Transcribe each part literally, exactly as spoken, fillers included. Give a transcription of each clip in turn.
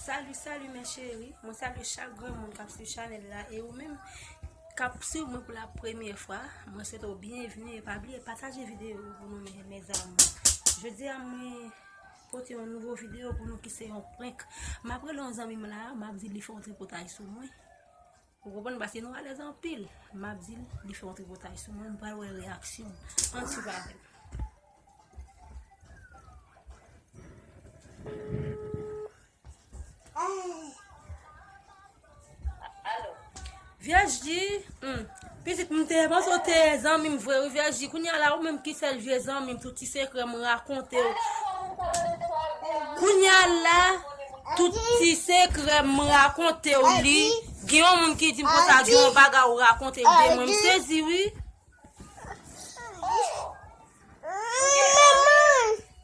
Salut, salut mes chéris. Mwen salye chak grenn moun k ap swiv chanèl la e ou menm k ap swiv mwen pou la premyè fwa. Mwen swete w byenvni e pa bliye pataje videyo yo pou nou mes, mes amours. Jodi a mwen pote yon nouvo videyo pou nou ki se yon prank. M ap rele yon zanmi m la, m ap di li fè yon tripotay sou mwen. Ou konprann paske nou alèz anpil. M ap di l, li fè yon tripotay sou mwen, m pral wè reyaksyon l. Ann swiv avè m. Vyèj di, hmm, pitit m te panse w te zanmi m vre wi Vyèj di. Kounye a la ou menm ki sèl vye zanmi m, tout ti sekrè m rakonte w. Kounye a la, tout ti sekrè m rakonte w li. Gen yon moun ki di m konsa, gen yon bagay ou rakonte l de mwen. M sezi wi.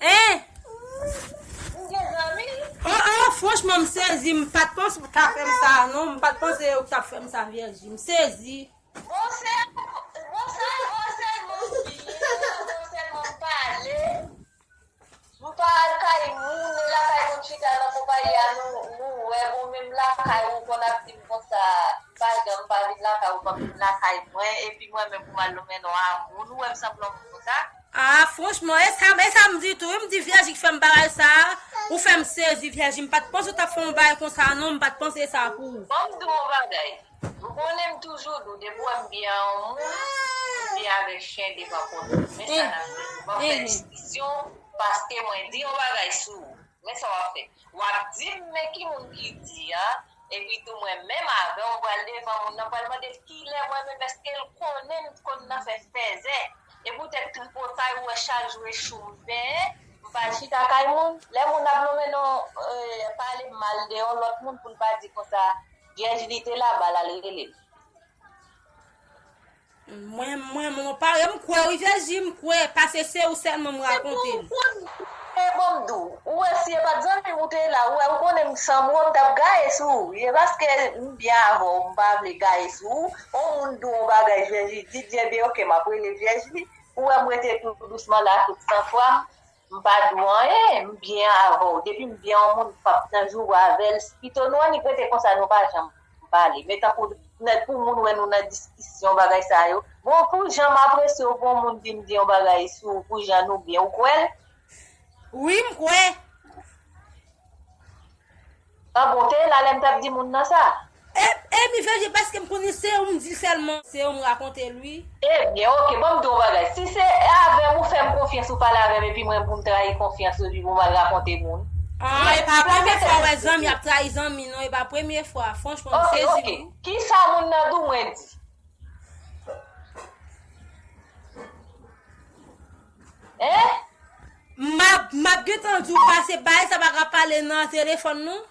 Hein? Oh, oh, franchman, m sezi. M pa t panse ou t ap fè m sa, non. M pa t panse ou t ap fè m sa, Vyèj di. M sezi. Bon, se, bon, sa, bon, sèlman m di, bon, sèlman m pale. M pa al kay moun, e lakay moun chita nan konpayi a, nou, nou wè, bon, menm lakay ou konn ap di m konsa, m pa janm pa vin lakay ou, pa vin lakay mwen, epi mwen menm pou m al lonmen non a moun, ou wè m sanble yon moun konsa? Ah, franchman, e sa, e sa m di tou, wi, m di Vyèj ki fè m bagay sa, ou fè m sezi, Vyèj, m pa t panse ou t ap fè yon bagay konsa, non, m pa t panse sa pou ou. Ban m di w yon bagay. Ou konnen m toujou di w, depi w wè m byen a yon moun, m byen avèk chen devan pòt. Men sa n ap fè, nou pa fè diskisyon, paske mwen di yon bagay sou ou. Men sa w ap fè. W ap di m men ki moun ki di a, epi tou mwen menm avè w, m pral devan moun nan, m pral mande l kilè mwen menm, èske l konnen m konn nan fè fèzè. E poutèt tripotay ou wè chak jou e chou m benyen, m pa chita kay moun. Lè moun ap lonmen non, eh, pale m mal de yon lòt moun pou l pa di konsa, Vyèj li te la, ba l al rele l. Mwen, mwen, mwen pare, m kwè wi, Vyèj di, m kwè, paske se ou sèlman m rakonte l. E bon, m di w, ou wè, si e pa t zanmi m ou te la, ou wè, ou konnen m sanm ou, m t ap gaye sou ou. E paske m byen avè w, m pa vle gaye sou ou. On moun di w yon bagay, Vyèj di, di, ebyen, oke, m ap rele Vyèj li. Ou wè, m rete tou dousman la, tout san fwa m. M pa di w anyen, m byen avè w. Depi m byen yon moun, m p ap nan joure avè l. Pito nou annik rete konsa, nou pa janm pale. Men tankou nèt pou moun wè nou nan diskisyon, bagay sa yo. Bon, pou jan m apresye w, pou yon moun di m di yon bagay sou ou, pou jan nou byen, ou kwè l? Wi, m kwè. Ah bon, te la lè m t ap di moun nan sa? E, e mi veje paske m konnen se ou m di sèlman, se ou m rakonte l wi. Ebyen, oke, ban m di w yon bagay. Si se avè m ou fè m konfyans, ou pale avè m, epi mwen pou m trayi konfyans ou, epi pou m al rakonte moun. Ah, e pa premye fwa w wè zanmi ap trayi zanmi, non, e pa premye fwa. Franchman, m sezi wi. Oke, oke. Kisa moun nan di w mwen di? Hein? M ap, m ap gentan di w pase bay sa pa ka pale nan telefòn non.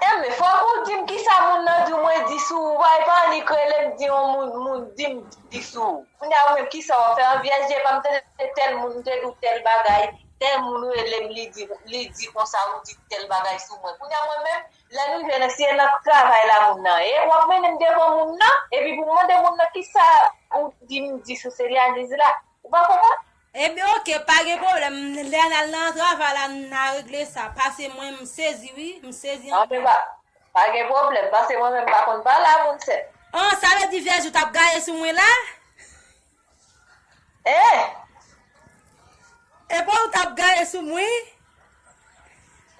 Enben, fòk ou di m kisa moun nan di w mwen di sou ou. Bay pa annik rele m di yon moun, moun di m di sou ou. Kounye a ou menm kisa w ap fè? An vyèj je pa m tande tèl moun te di w tèl bagay, tèl moun rele m li di, li di konsa ou di tèl bagay sou mwen. Kounye a mwen menm, lè nou jwenn si e nan travay la moun nan ye, w ap mennen m devan moun nan, epi pou m mande moun nan kisa ou di m di sou Selyaniz la. Ou pa konprann? Ebyen, oke, pa gen pwoblèm. Lè n al nan travay la, n a regle sa. Pase mwen, m sezi, wi. M sezi anpil. Anben, pa, pa gen pwoblèm. Pase mwen menm, m pa konn pale a moun sèl. An, sa vle di vyèj ou t ap gaye sou mwen la? Eh! E pa ou t ap gaye sou mwen?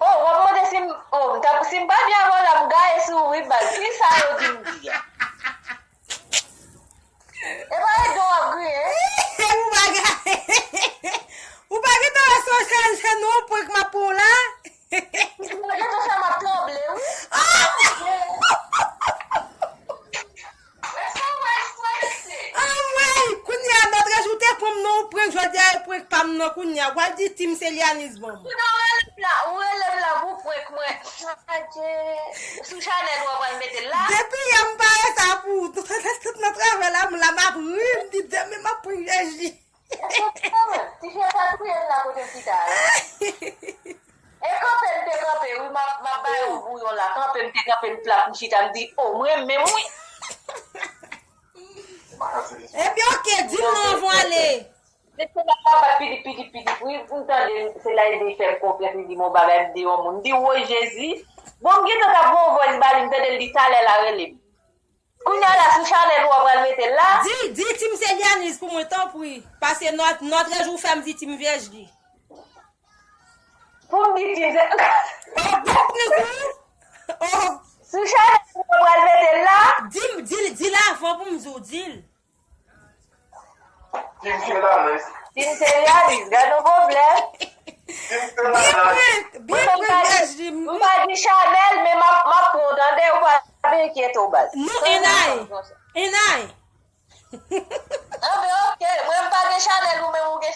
Oh, w ap mande si m, oh, m t ap, si m pa byen avè w la, m gaye sou ou, wi, baz. Ki sa yo di m di a? E pa e do w ap griyen? Ou pa gaye. Ou pa gentan wè se, se, se non prank m ap pran w la? Ou pa gentan fè m ap tranble, wi. Ah! Anmwey! Kounye a, Nòtrèj, ou te pran m nan yon prank, jodi a e prank pa m nan kounye a. W al di Team Selyaniz ban m. Kounye a, ou rele m la, ou rele m la pou prank mwen. Adje. Sou chanèl ou w pral mete l la. Depi yè m pare sa pou ou. Tout, tout, tout nan travay la, m la, m ap ri, m di demen m ap prank Jèji. Ti fiyè sa touye m la kote m chita a. E kanpe m te kanpe, wi, m ap, m ap bay yon bouyon la. Kanpe m te kanpe, m plap, m chita, m di, o, m renmen m, wi. Ebyen, oke, di m non anvan w ale. Mete la pa bat pidip, pidip, pidip. Wi, m tande se la li fè m konfyans, li di m yon bagay, m di yon moun. M di, woy Jezi. Bon, m gentan t ap voye yon voice ba li, m tande l di talè la rele m. Kounye a la, sou chanèl ou a pral mete l la. Di, di Tim se Lyaniz pou mwen, tanpri. Paske nòt, nòt rejou fè m di Tim vyèj li. Pou m di Tim se. Oh, bèt nèg ou. Oh. Sou chanèl ou a pral mete l la. Di m, di l, di l avan pou m di w, di l. Tim se Lyaniz. Tim se Lyaniz, gad yon pwoblèm. Tim se Lyaniz. Byen prank, byen prank, Jim. M pa di Chanèl, men m ap, m ap pran w tande, ou pa enkyete w baz. Non, Enay. Enay. Anben, oke, mwen m pa gen Chanèl, ou menm ou gen